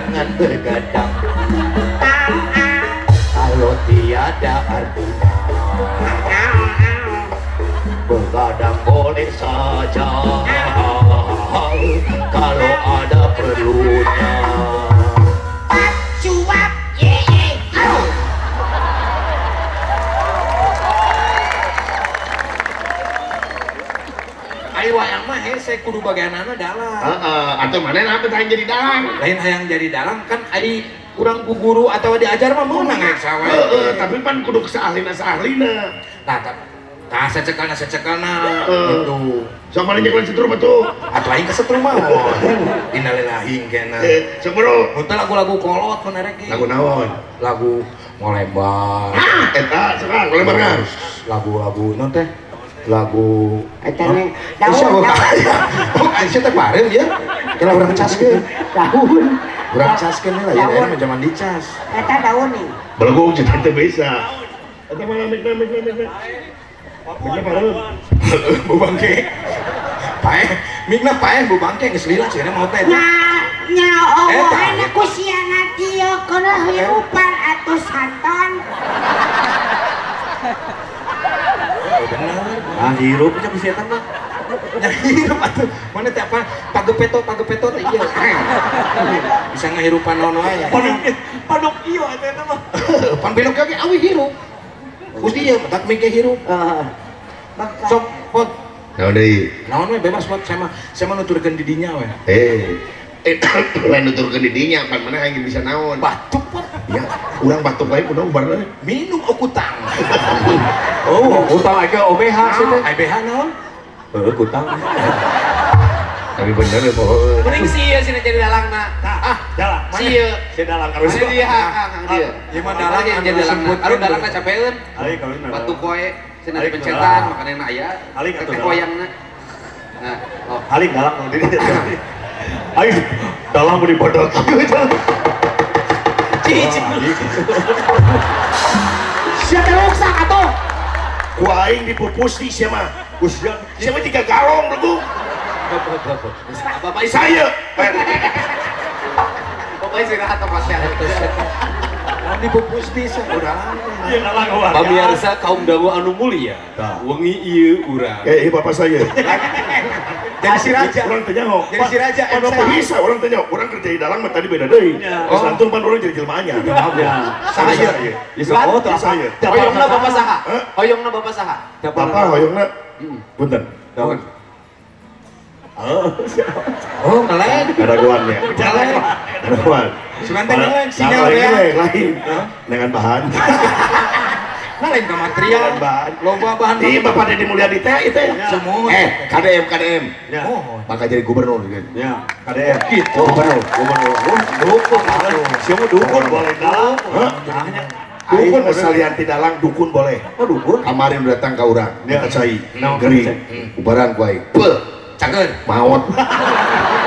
Jangan bergadang kalau tiada artinya. Begadang boleh saja kalau ada perlunya. Cuap ye ye au. Ari wayang mah hese kudu bagianana dalang. Heeh, atuh mana apa teh jadi dalang? Lain hayang jadi dalang kan ari urang ku guru atau diajar mah meunang rek sawe. Heeh, tapi pan kudu saahlina saahlina. Tah tah tah sacekalna sacekalna Heeh. gitu. Sok mana nyekelan setrum atuh? Atuh aing kesetrum mah. Innalillahi kena. Eh, sok bro. Mun teh lagu-lagu kolot mun erek ge. Lagu naon? Lagu ngolebar. Ah, eta sok ah, ngolebar kan. Lagu-lagu non teh lagu Eta nih, daun daun, daun. Oh, Aisyah teh pareum ya. Kira urang caskeun. Daun. Urang caskeun lah ya, Daun. daerah mah zaman dicas. Eta daun nih. Belum cerita teh bisa. Eta mana mik mik mik mik. Mikna pareum. Bu bangke. Paeh, mikna paeh bu bangke geus lila cenah mau teh. Nya nya Eta. owohan ku siana kieu kana hirupan atuh santan. Oh, bener. Ah, hirup nya ku si eta mah. Nya hirup atuh. Mana teh apa? Pagepeto pagepeto teh ieu. Bisa ngahirupan naon wae. Paduk paduk ieu eta eta mah. Pan belok ge awi hirup. Gusti ieu tak mik ge hirup. Heeh. Sok pot. Naon deui? Naon we bebas pot saya mah nuturkeun di dinya we. Eh, eh lain nuturkeun di dinya pan mana hayang bisa naon. Batuk pot. Ya, urang batuk wae kudu ubarna. Minum okutang. Oh, utang aja OBH sih teh. IBH naon? Heeh, kutang. Tapi bener ya poho. Mending si ieu sina jadi dalangna. Ah, Dalang. Si ieu. Si dalang harus. Mana dia kang dia. Ieu mah dalang Mana anu jadi dalangna. disebutkeun. Aduh dalangna capeun. Ali kalau Batu koe sina Alik dipencetan dalang. makanena aya. Alik atuh Teh dalang. koyangna. Nah, oh. Ali dalang kalau diri. Ayo dalang mau dibodok. Cicing. Sia teh ruksak atuh. Ku aing dipupus di sia mah. Usia Sia mah tiga galong begu. Bapak Saya. Bapak istirahat apa sehat. Naon dipupus bisa urang. Iya dalang luar. Pamirsa kaum dangu anu mulia, wengi ieu urang. Eh, bapak saya. Jadi si raja. Urang teh nyaho. Jadi si raja Pan MC. apa bisa urang teh nyaho. Urang kerja di dalang mah tadi beda deui. Ya. Geus lantun pan urang jadi jelema anyar. Ya. Saya. Bisa oh tuh Saya. Hoyongna bapak saha? Hah? Hoyongna bapak saha? Bapak hoyongna. Punten. Daun. Oh, ngelag. Kadaguan ya. Ngelag. Kadaguan. Sugan teh ngelag sinyal lain ya. lain lain. Dengan bahan. Nah, lain ke material. Dengan bahan. Loba bahan. Ih, Bapak Deddy Mulyadi teh itu ya. Semua. Eh, KDM KDM. Ya. Oh, Bakal jadi gubernur gitu. Ya, KDM. Gitu. Gubernur, gubernur. Dukun, siapa dukun boleh dalang. Hah? Tanya. Dukun salian ti dalang dukun boleh. Oh dukun. Kemarin datang ke urang, Ya. ya. Cai, Nah, gering, cai. ubaran ku aing. Beuh, Cager. maot.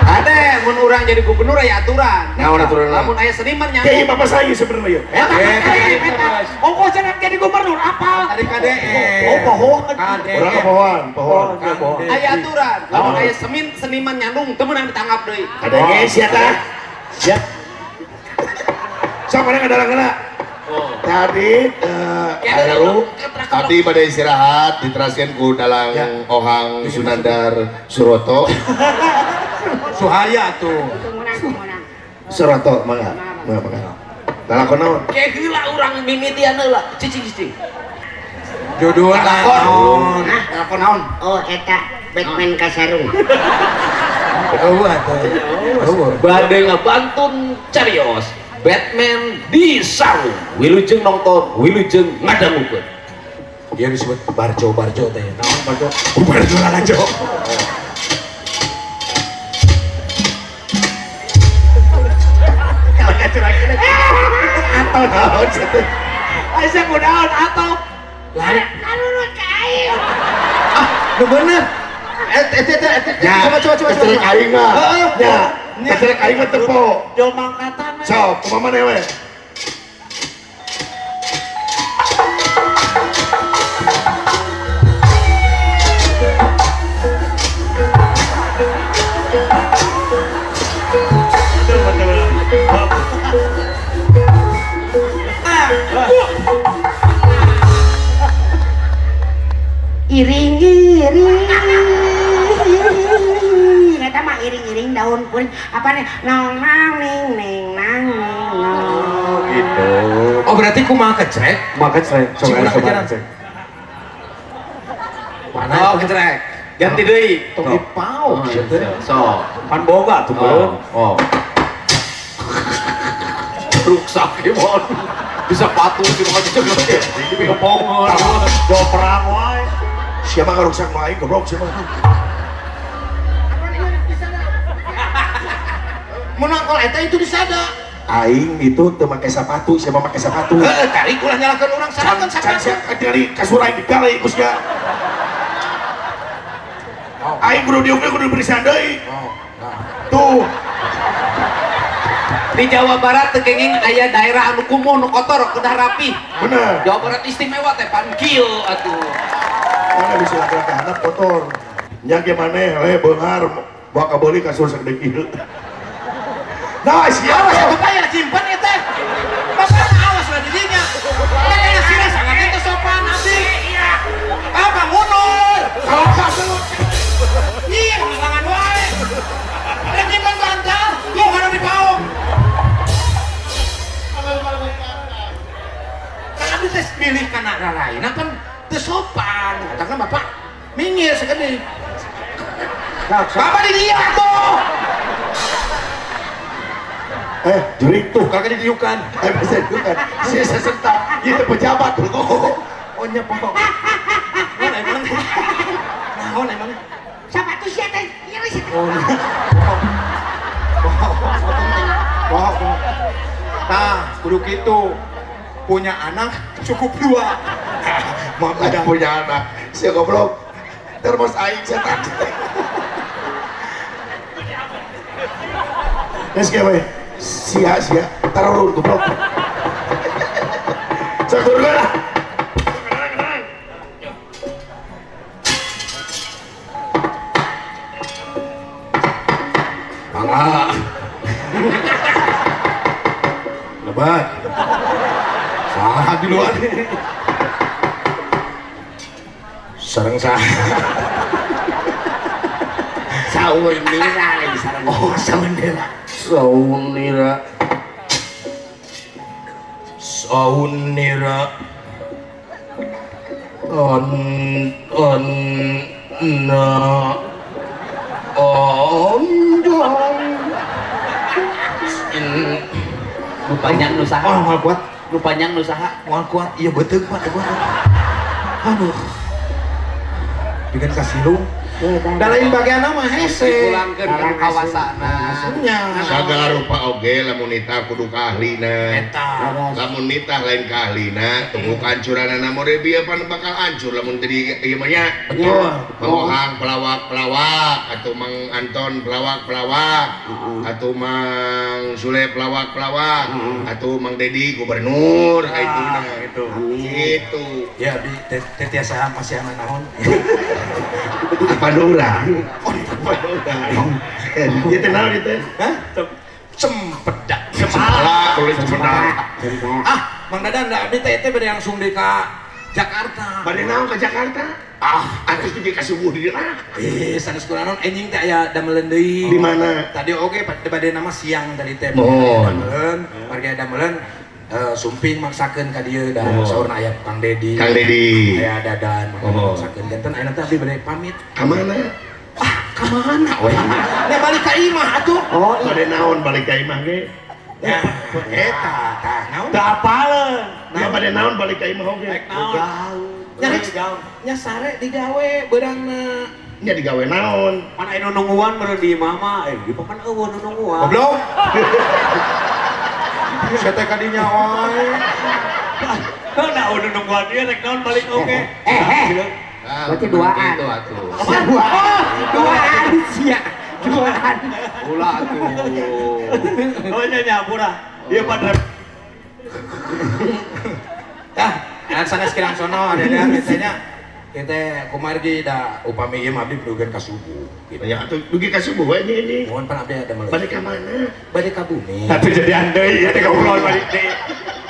Ade, mun urang jadi gubernur aya aturan. Naon aturanna? Lamun aya seniman Kayak nyambung. bapak saya sebenarnya. Eta Eh, Oh, kok jangan jadi gubernur apa? Tadi KDM. Oh, pohon. KDM. Orang kepohon, pohon. KDM. Aya aturan. Lamun aya semin seniman nyandung teu meunang ditangkap deui. Ada yang sia tah. Siap. Sok mana ngadalang heula? Tadi Heru tadi pada istirahat diteraskan ku dalang Ohang Sunandar Suroto. Suhaya tuh. Kumunang kumunang. Suroto mangga. Mangga mangga. Lalakon naon? Ke heula urang mimitian heula. Cicing cicing. Judul naon? Hah? Lakon naon? Oh, eta Batman kasarung. Oh, atuh. Oh. Bade ngabantun carios. Batman di sarung. Wilujeng nonton, wilujeng ngadangukeun. Dia disebut Barjo Barjo teh. Naon Barjo? Barjo lalajo. Atau naon sia teh? Aisyah kunaon atau Lain. Kalurut ka aing. Ah, nu bener. Eh, eh, eh, eh, eh, Ya, coba coba coba kecerek coba. aing mah. Heeh. Ya, kecerek aing mah tepo. Jol mangkatan. Sok, kumaha maneh we? Betul betul. Iring-iring. Eta mah iring-iring daun kuring. Apa nih? Nong nang ning ning nang ning nong. Gitu. Oh berarti kumaha kecrek? Kumaha kecrek? Cing urang kejaran. Mana? Oh, kecrek. Ganti deui. Tong dipaok sia teh. So. Pan boga tuh, Oh. Oh. Ruksak ge mon. Bisa patuh di rumah juga. Kepongon. Jauh perang wae. Siapa ngaruksak nu aing goblok siapa? Mun nangkol eta itu disada. Aing itu teu make sepatu, siapa make sepatu? Heeh, tarik ulah nyalakeun urang sadakeun Can sapatu. sia dari kasur aing digalai ku sia. Aing kudu diukna kudu berisian deui. Oh, nah. Tuh, Di Jawa Barat teu kenging aya daerah anu kumuh nu kotor kedah rapi. bener. Jawa Barat istimewa teh pan kieu atuh. Mana bisa laki-laki handap kotor. Nya ge maneh le beunghar bawa kabeuli kasur sagede kieu. Nah, siapa? Awas atuh bayar simpen ieu teh. Bapak awas lah dirinya. Kayaknya sirah sangat itu sopan abdi. Apa mundur? Kalau kasur Iya, halangan wae. Rek nyimpen bantal, lu kada dipaung. Kan abdi teh milih kana raraina kan teu sopan. Katakan bapak minggir sakedik. Bapak di dieu atuh. Jurik Tuh, kakak ditiukan. Bisa diukan. Si sesentak, ieu teh pejabat tuh. Oh nya pokok. Naon emang? Naon emang? Sepatu sia teh. Ieu sia teh. Oh, pokok. Pokok, pokok. Nah, kudu kitu. Punya anak cukup dua. Maaf ada punya anak. Si goblok. Termos aing setan. Geus ge we. Sia sia tarurun goblok. Sok turun lah. Mangga. Lebat. Saha di luar. Sareng saha. Saur nira lagi sareng. Oh, saundera. Saunira. Saunira. On on na om dong. In Nu panjang nu saha? Oh, moal kuat. Nu panjang nu saha? Moal kuat. Iya beuteung Pak, teu kuat. Aduh. Bikin kasilung. Da lain bagian mah hese. Dipulangkeun ka kawasana. Nya. Sagala rupa oge lamun nitah kudu ka ahlina. Eta. Lamun nitah lain ka ahlina, tunggu kehancuranana mode bieu pan bakal hancur lamun teu di ieu mah nya. Betul. Mang Ohang pelawak-pelawak atau Mang Anton pelawak-pelawak atau Mang Sule pelawak-pelawak atau Mang Dedi gubernur itu nah Gitu. gitu. Ya abdi teh teh tiasa masih aman naon. Pandora. Pandora. Ieu teh naon ieu teh? Hah? Cempedak. Cempala, kalau cempedak. Ah, Mang Dadan da abdi teh teh bade langsung di ka Jakarta. Bade naon ke Jakarta? Ah, Atuh tuh ka subuh di dieu. Sanes kula naon enjing teh aya dameleun deui. Di mana? Tadi oge bade nama siang tadi teh. Mohon. Dameleun, warga dameleun sumping maksakeun ka dieu da Mohon. saurna aya Kang Dedi. Kang Dedi. Aya Dadan Mohon. maksakeun janten ayeuna teh abdi bade pamit. Ka mana? Ah, ka mana we? Nya balik ka imah atuh. Oh, iya. Bade naon balik ka imah ge? Ya, eta tah naon? Teu apaleun. Ya bade naon balik ka imah oge. Nya rek nya sare digawe beurangna. Nya digawe naon? Pan aya nu nungguan meureun di imah mah, di papan eueuh nu nungguan. Goblok. Saya teh kadinya wae. Heuh da eueuh nu nungguan ieu rek naon balik oge. Berarti duaan. Itu atuh. Duaan. Duaan sia. Duaan. Ulah atuh. Oh nya nyapura. Ieu pan rep Tah, sanes kirang sono ada biasanya kita kumargi da upami ieu mah abdi dugeun ka subuh gitu. Ya atuh dugi ka subuh we nya ini. Mohon pan abdi ada Bade ka mana? Bade ka bumi. Tapi jadi andai ya teh ngobrol balik deui.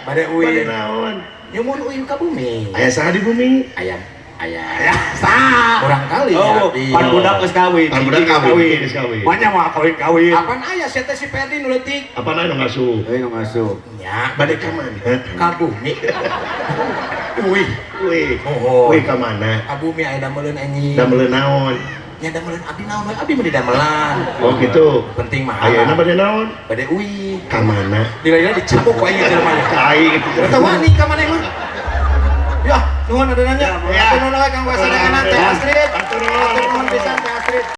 Bade Bade uih. naon? Nyumun uih ka bumi. Aya saha di bumi? Aya Aya. Ya, sah. Kurang kali ya. Oh, pan budak geus kawin. Pan budak kawin, geus kawin. Banyak mah kawin-kawin. Apaan aya sia teh si Ferdi nu leutik? Apa nu ngasup? Euy nu ngasup. Nya, Bade ka mana? ka bumi. Wih, Wih. Oh. Wih ka mana? Ka bumi aya dameleun anjing. Dameleun naon? Nya dameleun abdi naon we? Abdi mah di damelan. Oh gitu. Penting mah. Ayeuna bade naon? Bade uih. Ka mana? Dila-dila dicabok ku aing jelema nya. Ka aing gitu. Eta wani ka maneh mah. Ya, nuhun ada nanya. Ya. Nuhun we Kang Wasadayana Teh Astrid. Atur nuhun. Atur nuhun pisan Teh Astrid.